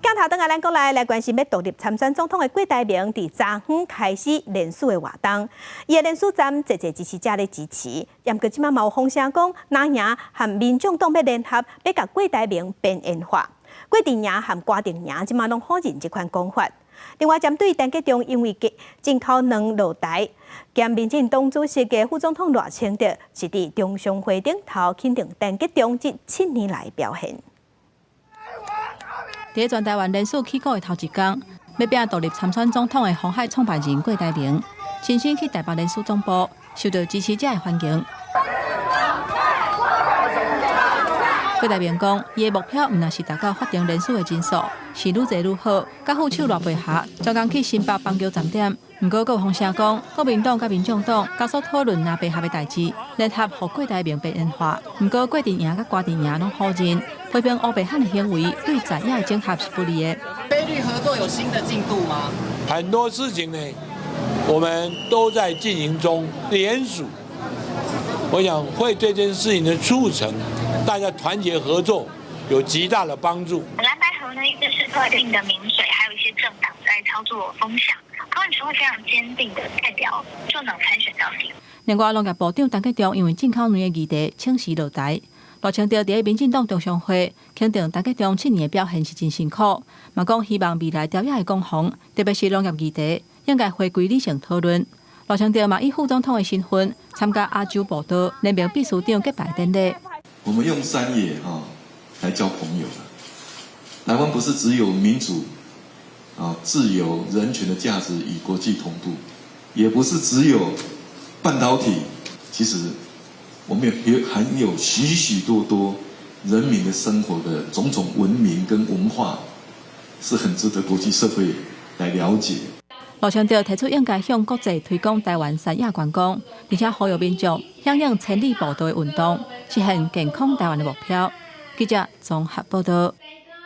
鏡頭轉來咱國內來關心欲獨立參選總統的郭台銘，佇昨昏開始連署的活動，伊的連署站濟濟支持者咧支持，毋過這馬嘛有風聲講，藍營和民眾黨欲聯合，欲共郭台銘邊緣化。郭陣營和郭陣營這馬攏否認這款講法。另外，針對陳吉仲因為進口卵落台，兼民進黨主席的副總統賴清德是佇中常會頂頭肯定陳吉仲這7年來表現。佇全台灣連署起鼓的頭一工，欲拚獨立參選總統的鴻海創辦人郭台銘，親身去台北連署總部，受到支持者的歡迎。郭台銘講，伊的目標毋但是達到法定人數的人數，是愈濟愈好。佮副手賴佩霞專工去新北板橋站點，毋過閣有風聲講，國民黨佮民眾黨加速討論藍白合的代誌，聯合予郭台銘邊緣化。毋過郭陣營佮郭陣營攏否認，批評烏白漢的行為對在野的整合是不利的。非綠合作有新的進度嗎？很多事情呢，我們都在進行中聯署，我想會對這件事情的促成，大家團結合作有極大的幫助。藍白合呢，一直是特定的民粹，還有一些政黨在操作風向。柯文哲會非常堅定的代表就能參選到底。另外，農業部長陳吉仲因為進口卵的議題請辭落台。賴清德佇民進黨中常會肯定陳吉仲7年的表現是真辛苦，嘛講希望未來朝野的攻防，特別是農業議題，應該回歸理性討論。賴清德嘛以副總統的身份參加亞洲步道聯名秘書長結拜典禮。我們用山野哈來交朋友。台灣不是只有民主、啊自由、人權的價值與國際同步，也不是只有半導體。其實我們也還有許許多多人民的生活的種種文明跟文化，是很值得國際社會來了解。賴清德提出應該向國際推廣台灣山野觀光，而且呼籲民眾響應千里步道的運動，實現健康台灣的目標。記者綜合報道。